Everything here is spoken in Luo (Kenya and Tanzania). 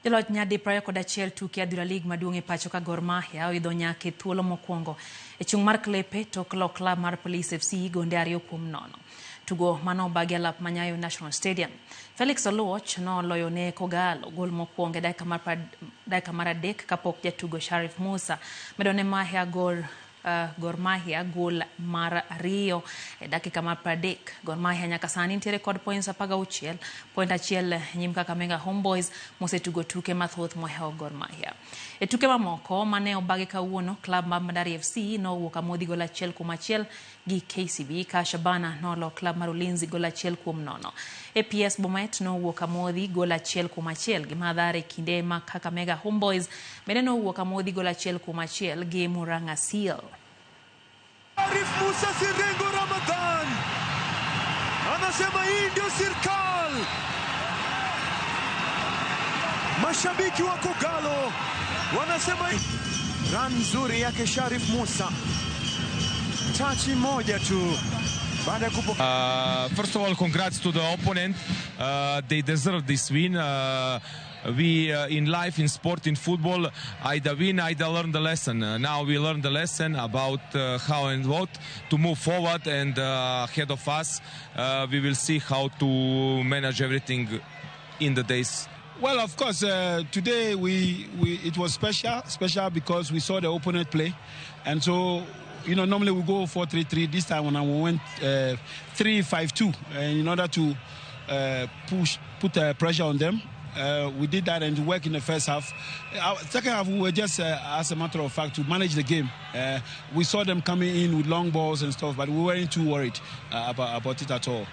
Joloch nyadi 21 tuke adhula lig maduong' e pacho ka Gor Mahia oidho nyaka e thuolo mokwongo e chung' mar klepe tok lo klab mar Police FC gonde 2-0. Tugo mano obagi alap ma Nyayo National Stadium. Felix Oluoch noloyo ne Kogalo gol mokwongo e dakika mar 3 kapok jatugo Sharif Musa medo ne Mahia gol Gor Mahia gol mar 2 e dakika mar 30. Gor Mahia nyaka sani nitiere kod points 16, point achiel nyim Kakamega Homeboys mosetugo tuke mathoth mohewo Gor Mahia. E tuke mamoko mane obagi kawuono, klab mar Bandari FC nowuok amodhi gol 1-1 gi KCB ka Shabana nolo klab mar Ulinzi gol 1-0. APS Bomet nowuok amodhi gol 1-1 gi Mathare kinde ma Kakamega Homeboys bende nowuok amodhi gol 1-1 gi Murang'a Seal. Arif Musa Sirengo Ramadhan anasema hii ndio serikali. Mashabiki wa Kogalo wanasema run nzuri yake Sharif Musa, tachi moja tu baada ya kupokea. First of all, congrats to the opponent. They deserve this win. We in life, in sport, in football, either win, either learn the lesson. Now we learn the lesson about how and what to move forward, and ahead of us, we will see how to manage everything in the days. Well, of course, today it was special because we saw the opponent play, and so normally we go 4-3-3. This time when we went 3-5-2, and in order to put pressure on them. We did that and work in the first half. Our second half, we were just, as a matter of fact, to manage the game. We saw them coming in with long balls, but we weren't too worried about it at all.